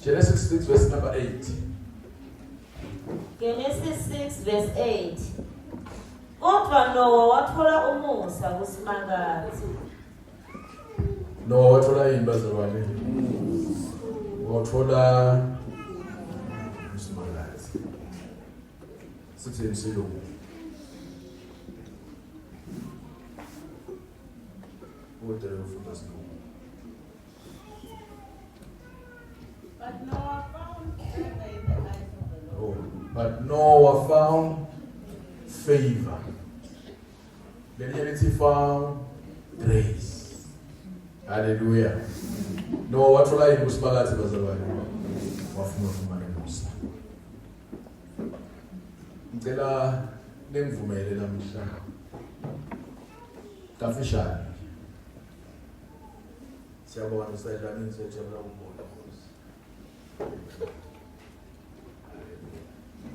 Genesis 6 verse number 8. Genesis 6 verse 8. Kodwa Noah wathola umusa kuSimakadze. Noah wathola yini bazalwane? Wathola uSimakadze. Sithini silungu? Kodwa ufunda silungu. But Noah found favor in the eyes of the Oh, Lord. but Noah found favor. Lelinye lithi found grace. Hallelujah. Noah wathola yini kuSimakadze bazalwane? Wafuna ufumana umusa. Ngicela ningivumele namhla. Kafishane. Siyabonga Mr. Dlamini siyajabula ukubona Nkosi.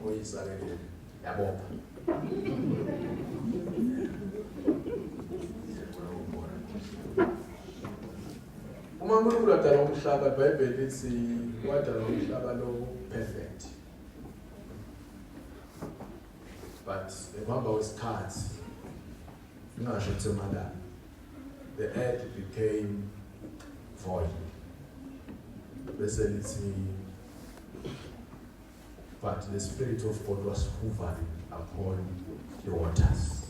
Oyisa ke le yabopha. Siyajabula ukubona Nkosi. Uma uNkulunkulu adala umhlaba iBhayibheli lithi wadala umhlaba lo perfect. But ekuhamba kwesikhathi ngingasho ukuthi emalanga the earth became void bese lithi but the spirit of God was hovering upon the waters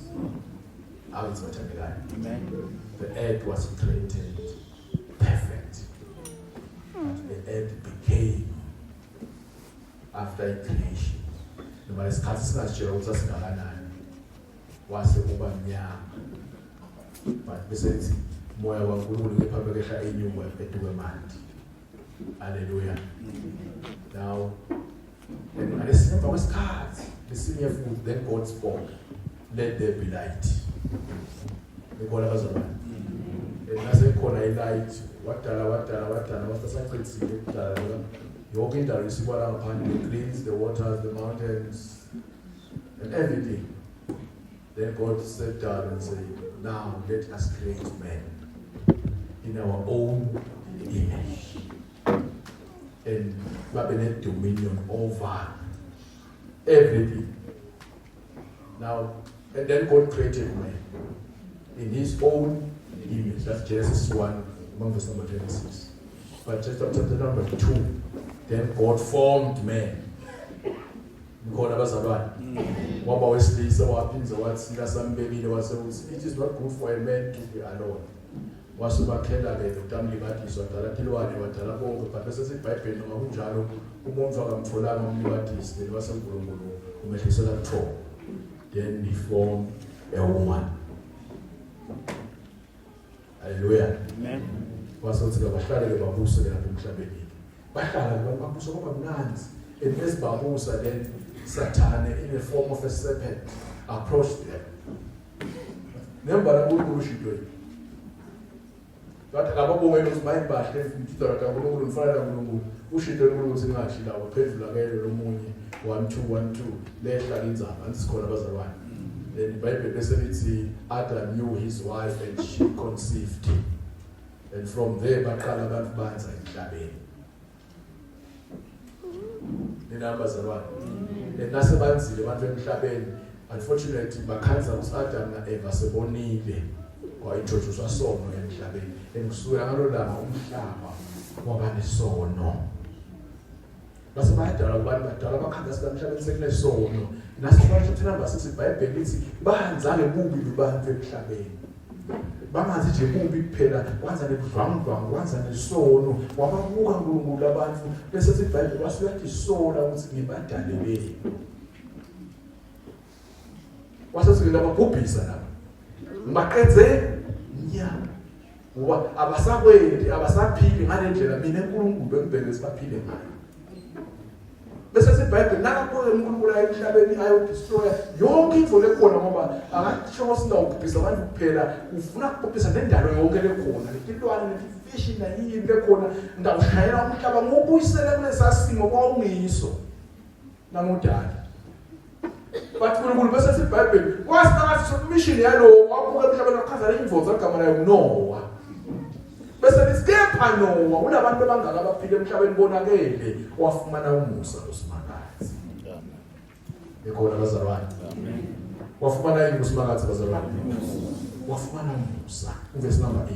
awuthi bathandekayo Amen. the earth was created perfect but the earth became after creation noma lesikhathi singasitshela ukuthi asingakanani wase uba mnyama but bese lithi moya waNkulunkulu kepha bekehla enyuka eduke manti haleluya now and ngalesimva kwesikhathi lesinye futhi then God spoke let there be light nikhona bazalwane and nase khona i-light wadala wadala wadala wase saqedisile ukudala yonke indalo isibona ngaphandle the greens the waters the mountains and everything Then God sat down and said, Now let us create man in our own image. And babe ne dominion over everything. Now, and then God created man in his own image. That's Genesis 1, verse number 26. But just chapter number 2, then God formed man. Ngikhona bazalwane. Waba wesilisa waphinza wathi lasambekile wase uthi it is not good for a man to be alone. Wase bakhela ke utamlibatiswa wadala tilwane wadala konke but bese siBhayibheli noma kunjalo umuntu akamtholanga umlibatisi then wase uNkulunkulu umehlisela buthongo. Then he formed a woman. Hallelujah. Amen. Wase uthi kabahlale ke babuse ke lapha emhlabeni. Bahlala ke abantu babusa kwaba mnandi. And as babusa then Sathane in the form of a serpent approached them. Nembala uNkulunkulu usho into Bathi akababongele ukuthi bayi bahle mfundisi kaNkulunkulu nifana naNkulunkulu. Usho into enkulu ukuthi ngingashi la waphendula ke lo munye 1 2 1 2 lehla indzaba anti sikhona bazalwane. Then iBhayibheli bese lithi Adam knew his wife and she conceived. And from there baqala abantu banza emhlabeni. Nina bazalwane. And nasebanzile abantu emhlabeni unfortunately bakhanza ukuthi Adam na Eva sebonile kwa-introduce sono emhlabeni and kusukela ngalo langa umhlaba waba nesono base bayadala abantu badala bakhanda sila emhlabeni sekunesono nasibona chapter number 6 iBhayibheli lithi banza ngebubi lubantu emhlabeni bangazi nje bubi kuphela kwanza nebudlwangudlwangu kwanza nesono wababuka uNkulunkulu abantu bese sithi iBhayibheli wase uyatisola ukuthi ngibadaleleni wase sithi lababhubhisa laba ngibaqedze nya ngoba abasakwendi abasaphili ngalendlela mina uNkulunkulu bengibheke sibaphile ngayo bese siBhayibheli nakabuye uNkulunkulu aye emhlabeni ayodestroya yonke into lekhona ngoba akasho ukuthi ngawubhubhisa abantu kuphela ufuna ukubhubhisa nendalo yonke lekhona letilwane netifishi nayini lekhona ngawushayela umhlaba ngubuyisele kulesa simo kwawungiso nangudala but uNkulunkulu bese sithi iBhayibheli wasikathi mission yalo wabuka emhlabeni wachaza indvodza igama layo nguNoah. Bese lithi kepha Noah kunabantu abangaka abaphila emhlabeni bonakele wafumana umusa uSimakadze. Nikhona bazalwane. Amen. Wafumana yini uSimakadze bazalwane? Wafumana umusa. Verse number 8.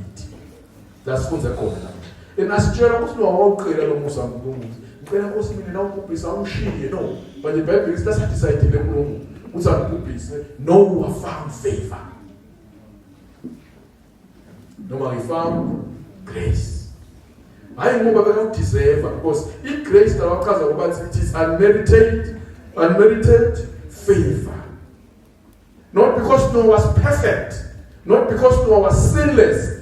La sifunze khona la. Enasitshela ukuthi Noah wawuqhela lo musa kaNkulunkulu. Ngicela Nkosi mina nawubhubhisa ungishiye no. But the Bible is that's decided uNkulunkulu ukuthi akubhubhise. Noah found favor. Noma he found grace. Hayi ngoba bekadeserve because i-grace lawachaza ngoba it is unmerited unmerited favor. Not because Noah was perfect, not because Noah was sinless.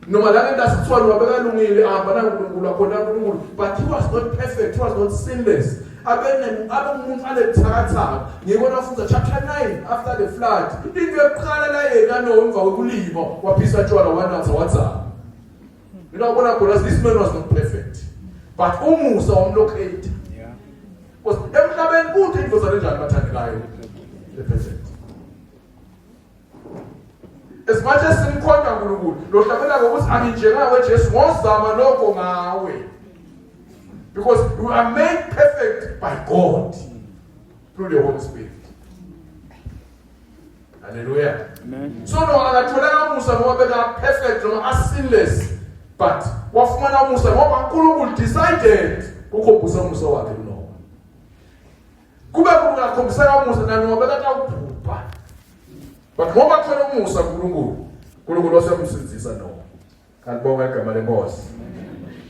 Noma la ngento asithiwa Noah bekalungile ahamba naNkulunkulu akhona uNkulunkulu, but he was not perfect, he was not sinless. Abene abe umuntu anebuthakathaka. Ngikona afunda chapter 9 after the flood. Into yokuqala la yena Noah emva kokulima waphisa tshwala wanatha wadzama. Mina ubona khona this man was not perfect. But umusa wamlocate. Yeah. Because emhlabeni kuthi indodana enjani bathandekayo. The perfect. As much as simkhonta uNkulunkulu, lo hlabela ngokuthi anginjengawe Jesu ngozama lokho ngawe. Because you are made perfect by God through the Holy Spirit. Hallelujah. Amen. So no akatholanga umusa ngoba beka perfect noma asinless but wafumana umusa ngoba uNkulunkulu decided ukukhombisa umusa wakhe kuNoah. Kube kungakhombiseka umusa naNoah bekatawubhubha. But ngoba thola umusa kuNkulunkulu, uNkulunkulu wasemsindzisa Noah. Alibonga igama lenkosi.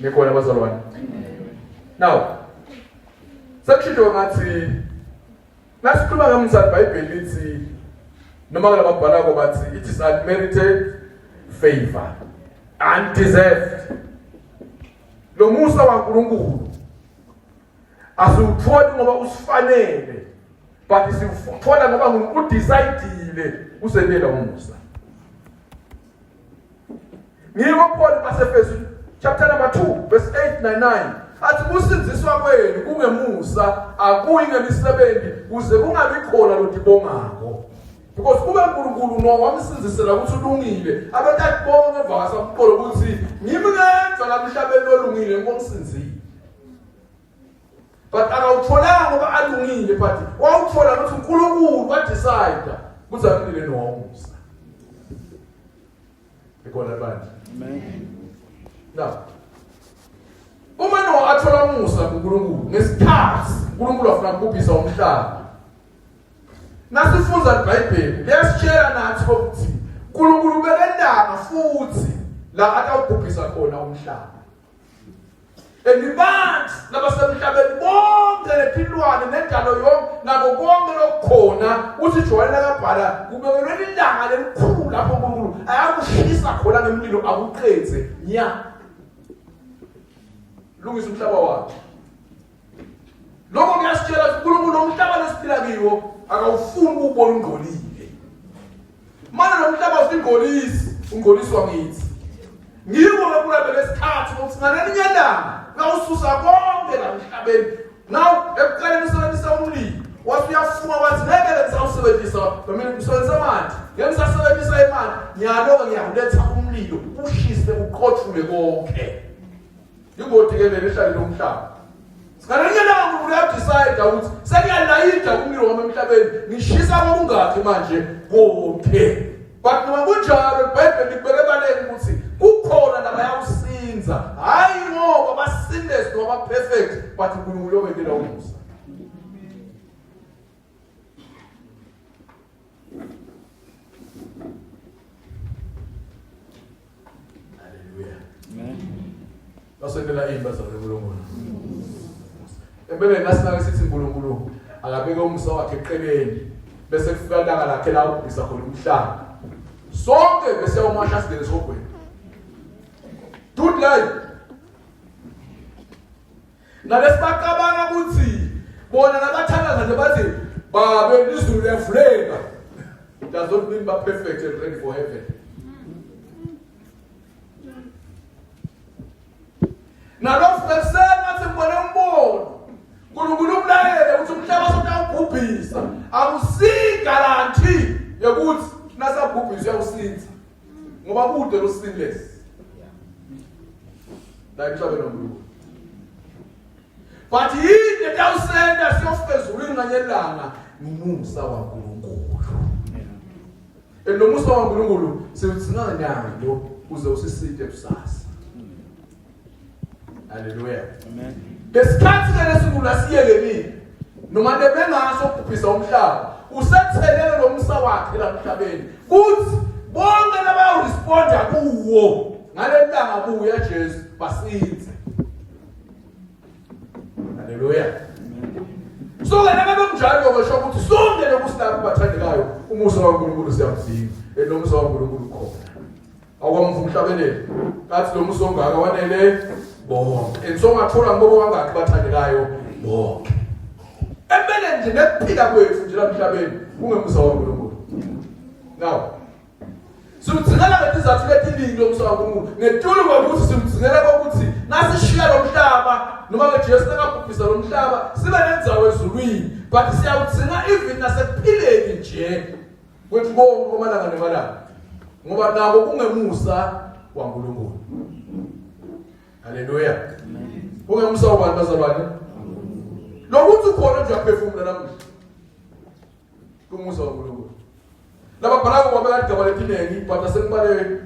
Nikhona bazalwane. Now sekushiwo ngathi Nasikhuluma ngamzali iBhayibheli lithi noma kulababhalako bathi it is unmerited favor undeserved. Lo musa waNkulunkulu asiwutholi ngoba usifanele but siwuthola ngoba uNkulunkulu udecidile usenela umusa. Ngiko Paul baseFesu chapter number 2 verse 8 na 9 athi kusindziswa kwenu kungemusa akuyi ngemisebenzi kuze kungabi khona lodibongako because kube uNkulunkulu no wamsindzisela ukuthi ulungile abantu akubonge emva kwasamqolo ukuthi ngimi ngedwa la emhlabeni olungile ngomsindzile but akawutholanga ngoba alungile but wawuthola ukuthi uNkulunkulu wadecide ukuthi amnike nomusa Ikhona bandla. Amen. Now uma Noah athola umusa kuNkulunkulu ngesikhathi uNkulunkulu afuna ukubhubhisa umhlaba. Nasifunza iBhayibheli liyasitshela nathi ukuthi uNkulunkulu ubekendaba futhi la atawubhubhisa khona umhlaba. Elibantu labasemhlabeni bonke letilwane nendalo yonke nako konke lokukhona uthi Joel akabhala kubekelwe ilanga lelikhulu lapho uNkulunkulu ayakushisa khona ngemlilo akuqedze nya lungisa umhlaba wakhe lokho kuyasitshela ukuthi uNkulunkulu umhlaba lesiphila kiwo akawufuni ukubona ungcolile manje lo mhlaba usingcolisi ungcoliswa ngithi ngiko lokulabela isikhathi ukuthi ngalelinye ilanga ngawususa konke la emhlabeni now ekuqaleni usebenzisa umlilo wathi uyafunga wathi ngeke le ngisawusebenzisa mina ngisebenzisa amanzi ngeke ngisasebenzisa imali ngiyaloka ngiyakuletha umlilo ushise uqothule konke Ingoti ke leli ehlale lomhlaba. Ngalinye ilanga uNkulunkulu uyadecide ukuthi sekuyalayida umlilo wami emhlabeni ngishisa kokungakhi manje konke. But noma kunjalo iBhayibheli likubeke ebaleni ukuthi kukhona labayawusinza hayi ngoba basinless noma perfect but uNkulunkulu uyobekela umusa. Haleluya. Amen. Basendela imba zalwe uNkulunkulu. Empeleni nasinake sithi uNkulunkulu akabeke umusa wakhe eqeleni bese kufika ilanga lakhe la ubhubhisa khona umhlaba. Sonke bese umasha singene esihogweni. Don't lie. Nalesibacabanga ukuthi bona labathandaza nje bathi babe izulu liyavuleka. Does not mean ba perfect and ready for heaven. Nalokhu ekuseni ngathi ngibone umbono. uNkulunkulu umlayele ukuthi umhlaba sotawubhubhisa. Akusigaranti yokuthi nasabhubhisa uyawusinza. Ngoba kude lo sinless. La emhlabeni waNkulunkulu. But yini etawusenda siyofika ezulwini nganye ilanga ngumusa waNkulunkulu. And lo musa waNkulunkulu siwudzinga nalo uze usisite kusasa. Haleluya. Amen. Lesikhathi ke lesinkulu asiyekelile. Noma lebengaso ukubhubhisa umhlaba, usethelele lo musa wakhe la emhlabeni. Kuthi bonke labayoresponda kuwo ngaleli langa buya Jesu basindze. Haleluya. So ke nakabe kunjalo ke sho ukuthi sonke lokusilapho bathandekayo umusa kaNkulunkulu siyamdinga. And lo musa kaNkulunkulu ukhona. Awukamva umhlabeleli. Kathi lo musa ongaka wanele bonke. And so ngathola ngoba kangaki bathandekayo bonke. Empeleni nje nekuphila kwethu nje lamhlabeni kungemusa waNkulunkulu. Now Siwugcinela ngetizathu letiningi lo musa waNkulunkulu. Ngetulu kwekuthi siwugcinela kokuthi nasishiya lo mhlaba noma ke Jesu nakabhubhisa lo mhlaba sibe nendzawo ezulwini but siyawugcina even nasekuphileni nje kwethu konke kwamalanga nemalanga ngoba nako kungemusa waNkulunkulu. Haleluya. Kungemusa wabani bazalwane? Lokuthi ukhona nje uyaphefumula namuhla. Kumusa waNkulunkulu. Laba bhalako babeka igama letiningi but asenibale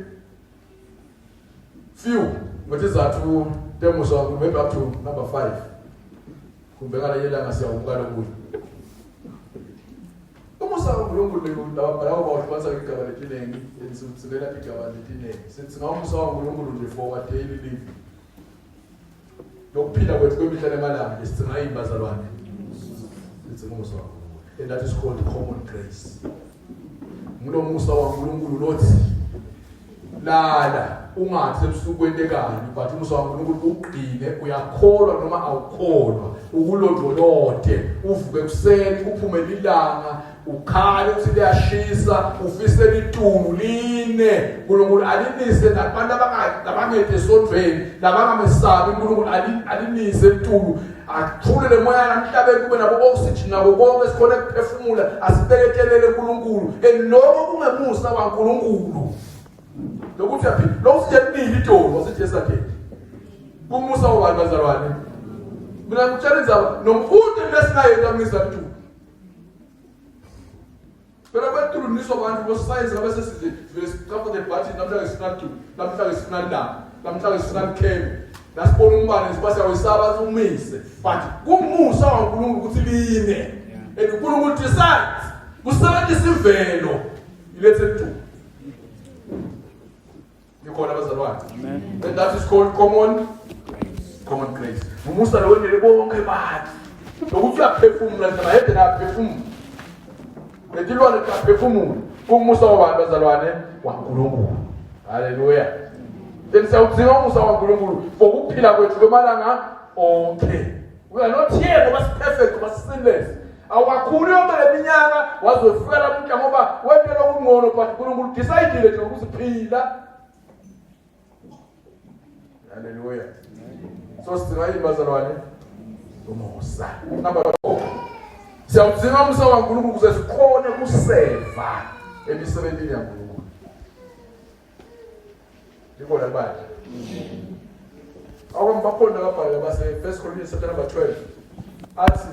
few ngetizathu temusa waNkulunkulu maybe up to number 5. Kumbe ngalenye ilanga siyawubuka lokunye. Umusa waNkulunkulu laba bhalako bawuhlukanisa ngegama letiningi and siwutsilela igama letiningi. Sithi ngawumusa waNkulunkulu nje for our daily living. Lokuphila kwethu kwemihla nemalanga nje sidzinga yini bazalwane? Sidzinga umusa waNkulunkulu. And that is called common grace. Ngulo musa waNkulunkulu lothi lala ungathi ebusuku kwentekani but umusa waNkulunkulu ugqine uyakholwa noma awukholwa ukulondolote uvuke ekuseni kuphume ilanga ukhale uthi liyashisa ufise litulu line uNkulunkulu alinise nabantu abangede esondweni labangamesabi uNkulunkulu alinise litulu athule le moya namhlabeni kube nabo oxygen nabo konke sikhona ukuphefumula asibeketelele uNkulunkulu and lokho kungemusa kaNkulunkulu lokuthi uyaphila lokhu sije kubili itolo wasije sakhe kumusa wabantu bazalwane mina ngikutshela indzaba nomfundo into esingayenza kumisa mntu Phela kwetulu niswa abantu bosayensi ngabe sesize vele siqapha the button namhlanje sifuna tu namhlanje sifuna la namhlanje sifuna likhembe lasibona umbane siba siyawesaba umise but kumusa waNkulunkulu ukuthi line and uNkulunkulu decides kusebenzisa imvelo ilethe tu Nikhona bazalwane. Amen. And that is called common common grace. Umusa lo wenele bonke abantu. Lokuthi uyaphefumula nje bayede naphefumula. Letilwane tiyaphefumula. Kumusa wabantu bazalwane waNkulunkulu. Hallelujah. Then siyawudzinga umusa waNkulunkulu for ukuphila kwethu kwemalanga onke. We are not here ngoba si-perfect ngoba si-sinless. Awukakhuli yonke le minyaka wazofika lamuhla ngoba wentela okungcono but uNkulunkulu decide nje ukusiphila. Hallelujah. So sidinga yini bazalwane? Umusa. Number 4. Siyawudzinga umusa waNkulunkulu ukuze sikhone kuseva emisebenzini yaNkulunkulu. Likhona libandla. Awami bakhona ababhali abase 1 Corinthians chapter number 12 athi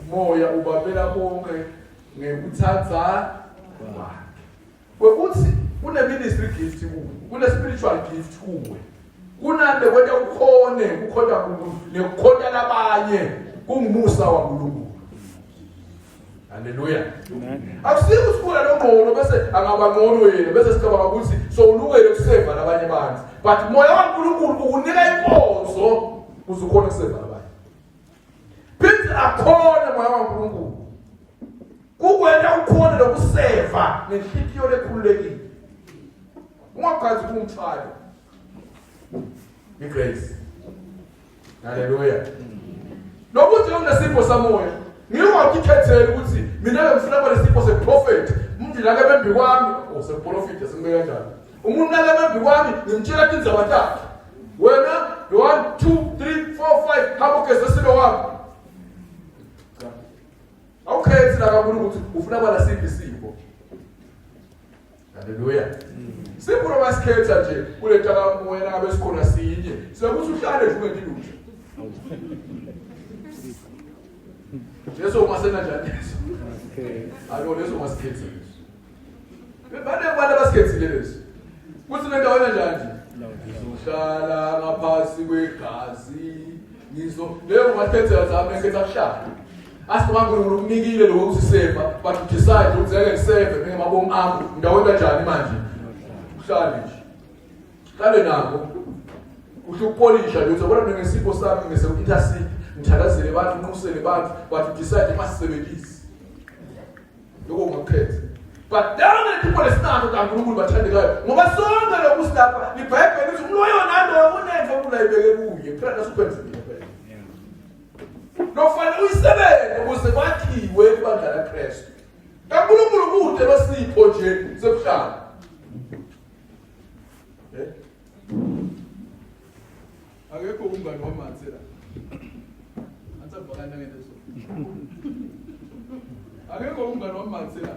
moya ubabela bonke ngekuthatha kwakhe. Kwekuthi kune ministry gift kuwe, kune spiritual gift kuwe. Kunande kwenta ukhone kukhonta uNkulunkulu nekukhonta labanye kungumusa waNkulunkulu. Haleluya. Akusiko ukusikhula longqono bese angaba ngcono yena bese sicabanga ukuthi sowulungele ukuseva nabanye abantu. But moya waNkulunkulu ukunika inkonzo ukuze ukhone ukuseva nabanye. Phinde akhone moya waNkulunkulu. Kukwenta ukhone lokuseva nenhliziyo lekhululekile. Ungagazi kumthwalo. Igrace. Haleluya. Lokuthi unesipho samoya ngikwakukhethela ukuthi mina ke ngifuna kuba nesipho seprofet umuntu la ke bembi kwami oh seprofet singibeka kanjani umuntu la ke bembi kwami ngimtshela tindzaba takhe wena 1 2 3 4 5 hamba ugeze silo wami awukhethi la kakhulu ukuthi ufuna kuba nasiphi isipho. Haleluya. Sipho noma sikhetha nje kule ntakamoya nangabe sikhona sinye. Sekuthi uhlale nje ungenti lutho. Jesu ungasena njani leso? Okay. Alo leso ungasikhetha leso. Bane abantu abasikhethile leso. Kuthi le ndawo njani nje? Ngizohlala ngaphansi kwegazi. Ngizo leyo ungakhethela zami ngikhetha kuhlala. Athi noma uNkulunkulu ukunikile lokho ukuthi save but you decide ukuthi ngeke ngisave ngemabomu ami. Ndawo kanjani manje? Uhlale nje. Hlale nako. Uhle ukupolisha nje uthi yabona mina ngesipho sami ngise intercede ngithandazele abantu nginxusele abantu but you decide masisebenzise. Lokho ungakukhetha. But down letipho lesinazo kaNkulunkulu bathandekayo ngoba sonke lokhu silapha iBhayibheli lithi loyo naloyo unento obulayibeke kuye phela nasuphendukile phela. Lofanele uyisebenze ukuze kwakhiwe ibandla laKristu. KaNkulunkulu kude losipho nje sekuhlala. Eh? Akekho umngane wamathe la. Angisavakani ngento so. Akekho umngane wamathe la.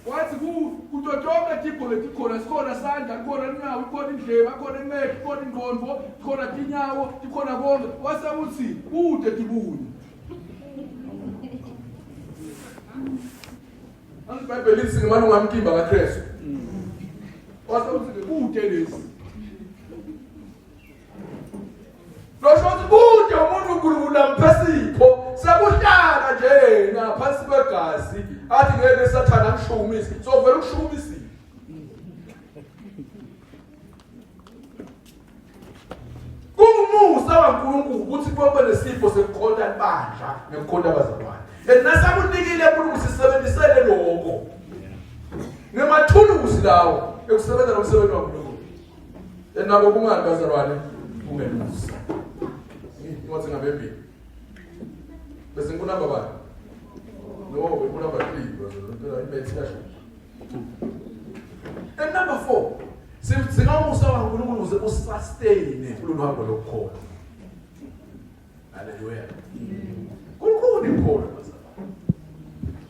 Wathi ku kuto tonke tipho letikhona sikhona sandla kukhona lunyawo kukhona indlebe kukhona imehlo kukhona ingqondo kukhona tinyawo tikhona konke wase uthi kude tibunye. IBhayibheli lithi singamalungu amtimba kaKristu. Wase uthi kude lesi. Losho ukuthi kude umuntu uNkulunkulu amphe sipho sekuhlala nje yena phansi kwegazi athi ngeke sathana angishukumise so vele ukushukumisile. Kungumusa waNkulunkulu ukuthi kube nesipho sekukhonta ibandla nekukhonta abazalwane. And nasakunikile uNkulunkulu sisebenzisele lokho. Ngemathuluzi lawo ekusebenza nomsebenzi waNkulunkulu. And nabo kungani bazalwane kungemusa. Incwadi ngabembili. Bese ngikunamba bani? No, bekunamba 3 bazalwane. Impela imethi yasho. And number 4, sidinga umusa waNkulunkulu ukuze usustain kulolu hambo lokukholwa. Haleluya. Kukhona ikholwa bazalwane.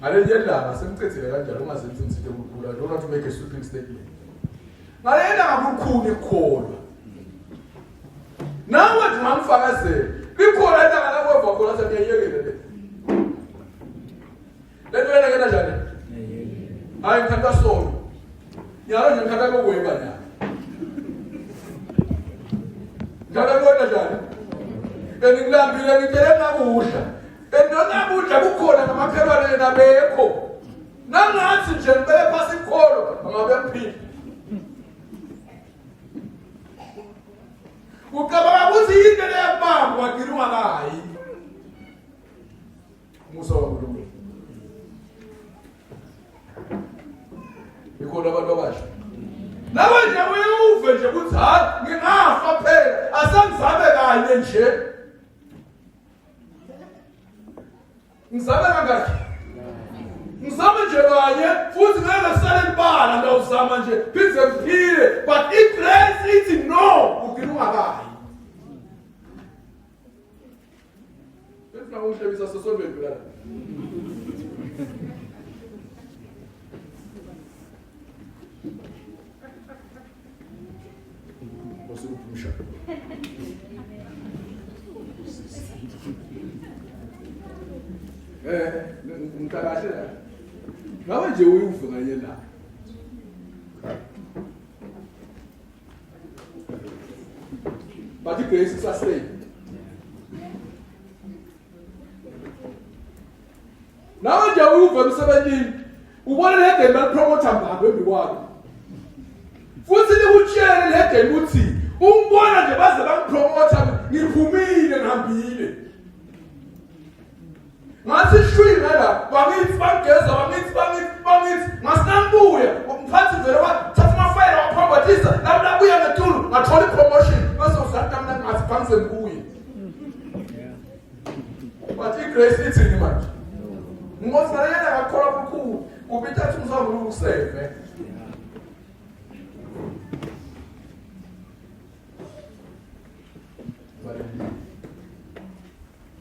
Ngalelinye ilanga sengicethile kanjalo ungazenzi ngithinte ukukhula. I don't want to make a sweeping statement. Ngalelinye ilanga kukhona ikholwa. Nawe nje ungamfakazela. Likhona ilanga la weva khona athi ngiyayekela le. Lento yena ngena njani? Hayi ngithatha solo. Nyalo nje ngithatha kokweba nyalo. Ngithatha kodwa njani? Bengilambile ngitshele ngakudla. Bengakudla kukhona namakhelwane yena bekho. Nangathi nje ngibeke phasi ikholo angabe ngiphila. Ucabanga ukuthi yini leyakubamba wagcina ungakayi. Umusa waNkulunkulu. Ikhona abantu abasha. Nawe nje uye uve nje ukuthi hayi ngingafa phela asengizame kanye nje. Ngizame kangaki? Ngizame nje kanye futhi ngeke kusale libala ngawuzama nje phinde ngiphile but igrace ithi no ugcina ungakayi. Befuna ukungihlebisa sosolweni phela. Nkosi uphi umshado? Eh, ngicakahle la. Ngabe nje uyuve kanye la. But igrace sustain. Nawe nje uve emsebenzini ubona le demi balipromotha mbambe embi kwakho. Futhi likutshele le demi ukuthi umbona nje baze bangipromotha ngiphumile ngihambile. Ngathi shwi ngala bangithi bangigeza bangithi bangithi bangithi ngasinangibuya umphathi vele wathatha amafayela waphambathisa nami nabuya ngetulu ngathola ipromotion bese uzathi nami ngathi phansi ngibuye. But igrace ithini manje? Ngoba yena akakholwa kukhulu kubithatha umzamo ukuseve.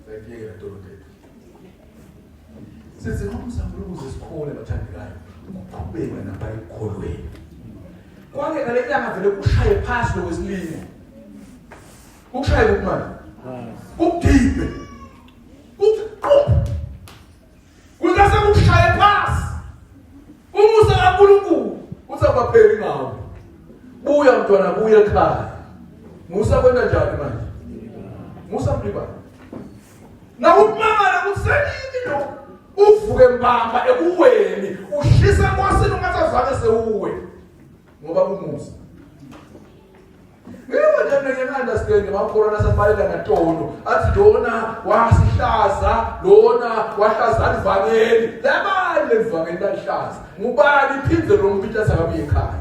Sayiyekela dokotela. Sithi umzamo ukuze sikhole bathandekayo ukuqhubeka nabayikholweni. Kwake ngale nyanga vele kushaye phasi lokwesilingo. Ukushaye kuphi manje? Kukudibhe. Kuthi quphu. Kungase kushaye phasi. Umusa kaNkulunkulu uthi abapheli ngawo. Buya mntwana buya ekhaya. Musa kwenta njani manje? Musa mlibala. Nakumangala ukuthi senini lo uvuke mbamba ekuweni ushisa enkosini ungathi azange sewuwe ngoba kumusa. Ngiyo nje mina ngiya-understand makholwa nasabalela natono athi lona wasihlaza lona wahlaza livangeli labani lelivangeli lalihlaza ngubani phindze lo mpitha sakabuye ekhaya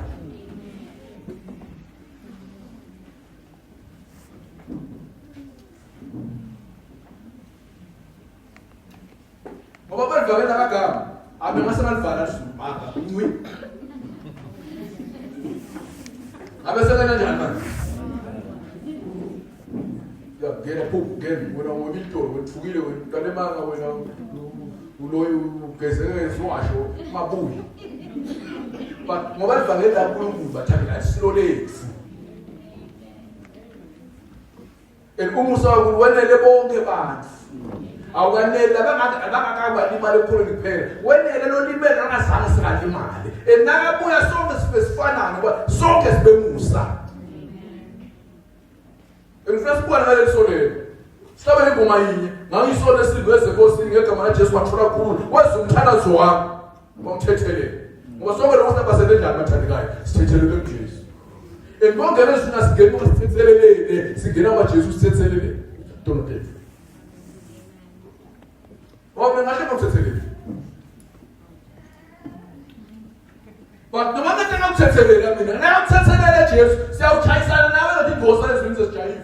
ngoba balivakela kagama abe ngase balivala bhaka ncwi abe sekena njani manje ya ngena phuphu ngena wena ngoba ilitolo wethukile wena uqale manga wena uloyo ugezeke ngeziwasho mabuyi but ngoba livangeli laNkulunkulu bathandeka isilo lethu And umusa waNkulunkulu wenele bonke abantu. Awukaneli abangakabalimali ekukholweni kuphela. Wenele lolimele angazange singalimali. And nakabuya sonke sibe sifanane ngoba sonke sibe musa. Ngifuna sibone ngaleli solelo. Sihlabele ingoma yinye. Ngangisona esiveze enkosini ngegama laJesu wathola khulu. Wezwa umthandazo wami. Wamthethelela. Ngoba sonke lokhu sinabasele njani bathandekayo? Sithethelelwe kuJesu. And konke lesifuna singena uma sithethelelene, singena kwaJesu sithethelele. Tono tethu. Ngoba mina ngahle ngakuthetheleli. But noma ngathi ngakuthethelela mina, ngakuthethelela Jesu, siyawuchayisana nawe ngathi ingosa ezwini sesijayive.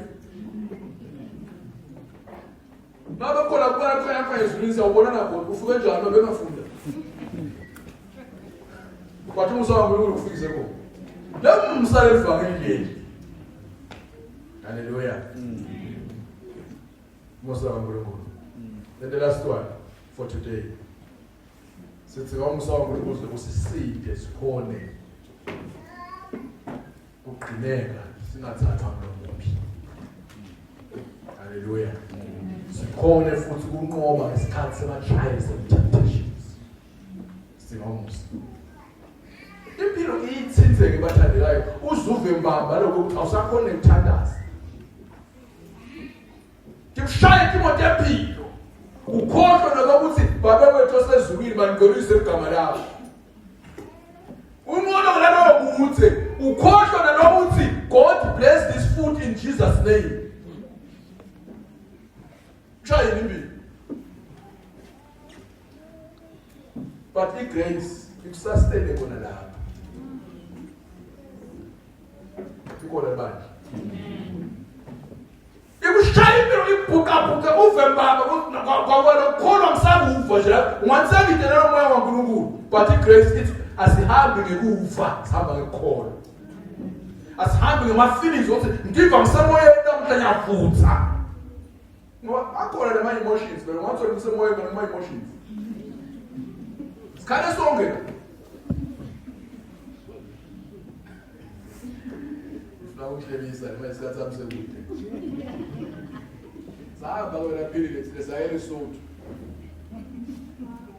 Ngabe khona kubona khona khona ezulwini siyawubonana khona ufuke njani uma bengafunda. Kwathi umusa waNkulunkulu ufikise khona. Le musa levangeli leli. Hallelujah. Musa waNkulunkulu. Then the last one for today. Sithi umusa waNkulunkulu usiside sikhone kugcineka singathathwa nomubi haleluya sikhone futhi ukunqoba ngesikhathi sema-trials and temptations singomusa impilo iyithinzeke bathandekayo uzuve mbamba lokho ukuthi awusakhona ukuthandaza Ngikushaya imoto yempilo. Ukhohlwe nokuthi babe wethu osezulwini bangcolise igama lakho. Unqono nalowo kuthi ukhohlwe nalokuthi God bless this food in Jesus name. Shaya impilo. But i-grace ikusustain khona lapho. Ikhona ibandla. Ikushaya impilo ibhuqabhuqe uve mbamba kwawena ukukholwa ngisakuva nje ungathi nalo moya waNkulunkulu but i-grace ithi asihambi ngekuva sihamba ngekukholwa asihambi ngema-feelings ukuthi ngiva ngisemoyeni namhla ngiyavutha ngoba akhona nama-emotions phela ungathola ngisemoyeni nama-emotions sikhale sonke la Ngifuna ukuhlebisa noma isikhathi sami sekude. Sahamba wena philile thina saya eLesotho.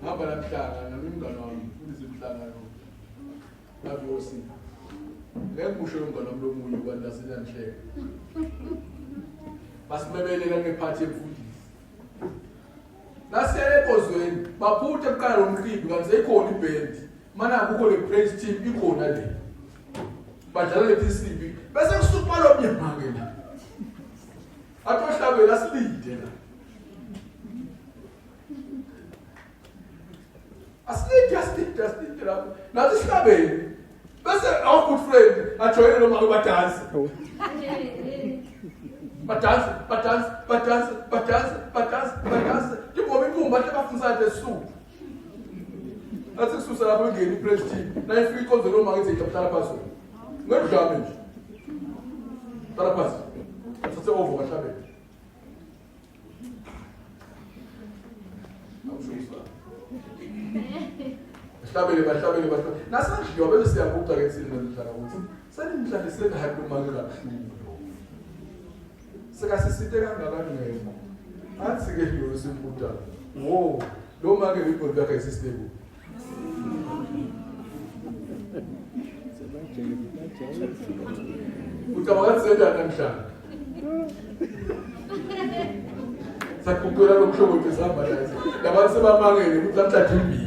Ngihamba namhlanga nami umngane wami mfundisi umhlangano. Bavusi. Ngeke ngisho umngane wami lomunye abantu asenanhleka. Basimemelela ngephathi yemfundisi. Nasiya enkonzweni baphuthe kuqala lo mqimbi kanti seyikhona ibhendi. Mana akukho le praise team ikhona le. Badlala le PCB bese kusuka lo mnyama la. Atohlabela silinde la. Asilinde asilinde asilinde lapho. Nathi sihlabele. Bese our good friend ajoyine noma ke badanse. Badanse, badanse, badanse, badanse, badanse, badanse. Ingoma inkumba bahle bafundisa nje Sesotho. Athi kususa lapho ingene i-praise team. Nayifika inkonzo noma ngithi hlala phansi. Ngedlame nje. Hlala phansi. Thathe over bahlabele. Awusho. Bahlabele bahlabele bahlabele. Nasadliwa bese siyabuka ke thina namhlanje ukuthi senimhlalise kahle umake kabuhlungu lo. Sekasisite kangakani ngekho. Athi ke lo simbuta. Wo, lo make ingqondo yakhe isistable. Ucabanga ukuthi sendani namhlanje? Saguqula lo mhlobo nje sihamba naye. Labantu sebamangele ukuthi namhlanje imbili.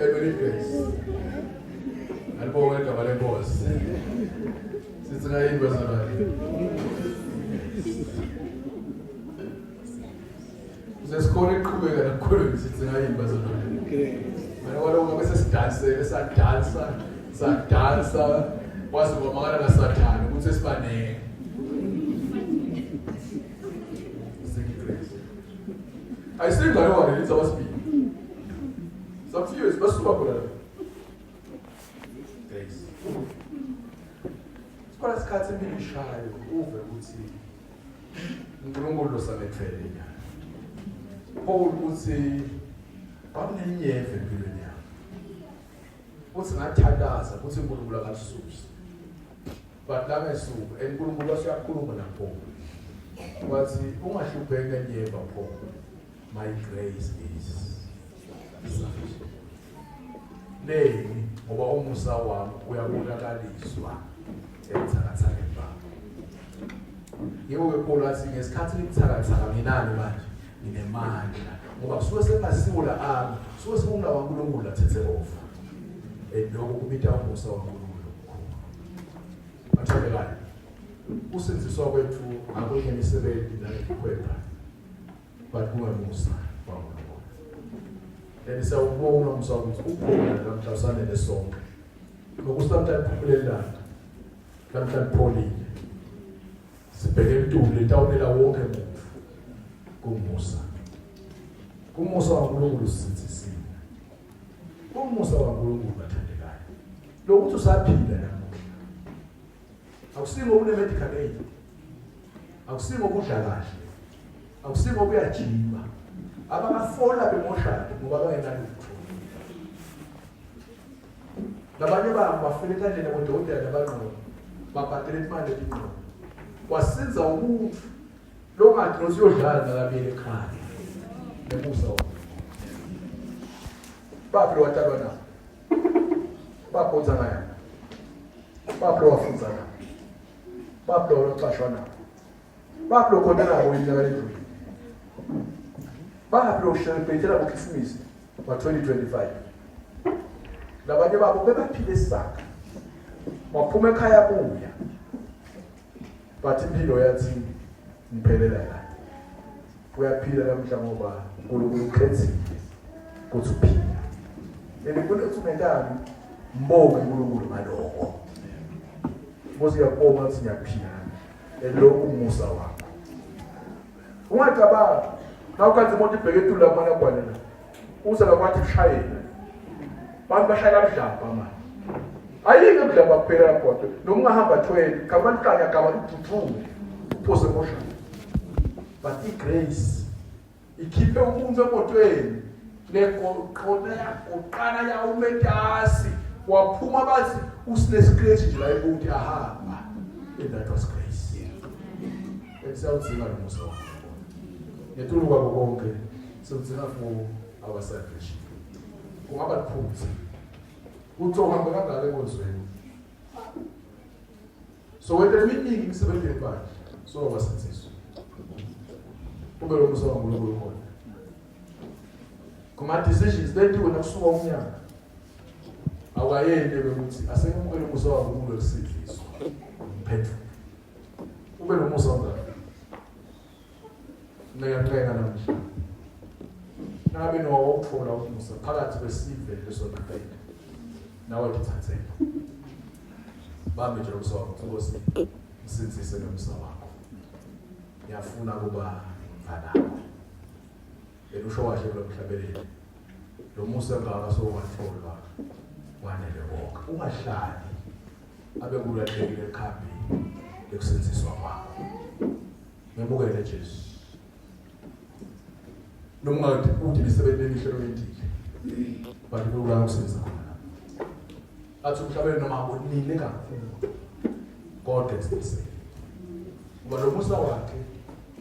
Amen grace. Alibonge igama lenkosi. Sithi ngayini bazalwane. Kuze sikhona iqhubeka nakukhuluma sithi ngayini bazalwane. Mina walo ngabe sesidanse sadansa sadansa waze kwamakala nasathane ukuthi sibanenge. Ayisingane wale lithi abasibili. Some few years basuka khona la. Grace. Sikhona isikhathi impilo ishayo uve ukuthi uNkulunkulu losamethwele nyana. Paul uthi kwakunenyeve empilweni yami. Uthi ngathandaza ukuthi uNkulunkulu akalisuse. But la ngesuku uNkulunkulu wase uyakhuluma naPaul. Wathi ungahlupheki ngenyeva Paul. My grace is sufficient. Leni ngoba umusa wami uyabonakaliswa ebuthakathakeni bakho. Yebo ke Paul wathi ngesikhathi ngibuthakathaka nginani manje nginemandla ngoba kusuke sekungasiwo la ami kusuke sekungula waNkulunkulu lathethe over. And lokho kubita umusa waNkulunkulu omkhulu. Bathandekayo, usindziswa kwethu akungemisebenzi nangemikhwepha but kungemusa waNkulunkulu. And siyawubonga umusa ukuthi ukhona namhla usanele sonke. Nokuthi namhla liphumule ilanga, namhla lipholile. Sibheke entuli etawunela wonke umuntu kumusa. Kumusa waNkulunkulu sisindzisiwe. Umusa waNkulunkulu bathandekayo. Lokuthi usaphila namuhla. Akusingo une medical aid. Akusingo ukudla kahle. Akusingo ukuyajima. Abakafola bemoshadi ngoba bangenalutho. Labanye babo bafela etandleni bodokotela nabangqondo. Babhadela imali etingqondo. Wasinza umuntu longathi nosiyodlala nakabili ekhaya. Nemusa wakho. Baphi lo watalwa nabo? Baphi othanga yabo? Baphi lo wafundza nabo? Baphi lo wacashwa nabo? Baphi lo khona nabo iminyaka ledlulile? Baphi lo celebrate ngoKhisimusi wa-2025? Labanye babo bebaphile isaka. Waphuma ekhaya buya. But impilo yathi ngiphelela la. Uyaphila namhla ngoba uNkulunkulu ukhethile ukuthi uphila. And kunokuthi ungentani mbonge uNkulunkulu ngalokho. Nkosi ngiyakubonga ukuthi ngiyaphila. And lokhu umusa wakho. Ungacabangi nawukhathi imoto ibheke etulu lapha managwane la. Uze ngakwathi kushayela. Bantu bashayela mdlabha manje. Ayike mdlabha kuphela lapho noma ungahamba 20 gama liqanya gama lidudume uphose emoshini. But igrace ikhiphe umuntu emotweni legoqona yagoqana yawumetasi waphuma bathi usine scratch nje la ebuti ahamba and that was grace. Ekusawudzinga lo musa wakho. Ngetulu kwabo konke siwudzinga for our salvation. Kungaba liphutha. Uthi uhambe kangaka enkonzweni. So wena eminingi imisebenzi yebandla so wasindziswa. Ube lo musa waNkulunkulu khona. Kuma decisions lentiwe nakusuka umnyaka. Awayende ukuthi asengemukele umusa waNkulunkulu wekusindziswa. Ngiphethe. Ube lo musa ongaka. Ngiyancenga namhla. Nangabe nowawuthola umusa phakathi kwesive lesonakele. Nawe tithathele. Bambe nje umusa wakho Nkosi. Ngisindzise nomusa wakho. Ngiyafuna kuba mfanakho. Yena usho kahle kulo mhlabeleli. Lo musa ngaka sowatholwa wanele wonke. Ungahlali abe kulahlekile ekhambi lekusindziswa kwakho. Memukele Jesu. Noma ungathi uthi imisebenzi emihle loyentile. But kulula ukusindisa khona lapho. Athi umhlabeni noma unile kakhulu. God can still save. Ngoba lo musa wakhe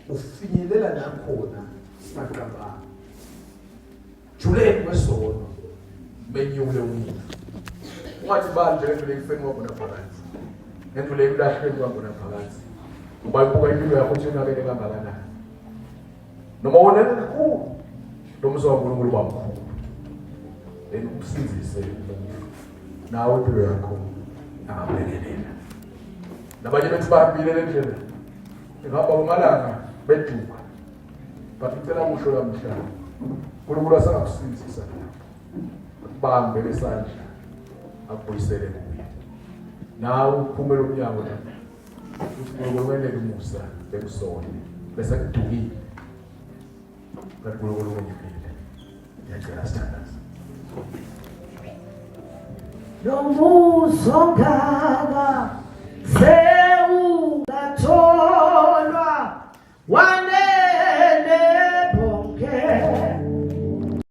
ufinyelela la khona singaqabanga. Juleni kwesono menyule umuntu. Ungathi bani nje ngidlule ekufeni kwabona phakathi. Ngidlule ekulahlweni kwabona phakathi. Uba ibuka impilo yakho ukuthi yonakele kangakanani. Noma wonele kakhulu. Lo musa waNkulunkulu uba mkhulu. Then ukusindise umuntu. Nawe impilo yakho angabhekelela. Nabanye bethu bahambile le ndlela. Ngihamba kumalanga beduka. But ngicela kusho lamhla. uNkulunkulu asangakusindisa lapho. Akubambe ngesandla akubuyisele kuye. Nawe uphumele umnyango lapho. Uthi uNkulunkulu wenele umusa bekusone bese kudukile. Kanti uNkulunkulu ungiphile. Ngiyacela sithandaze. Lo musa ongaka.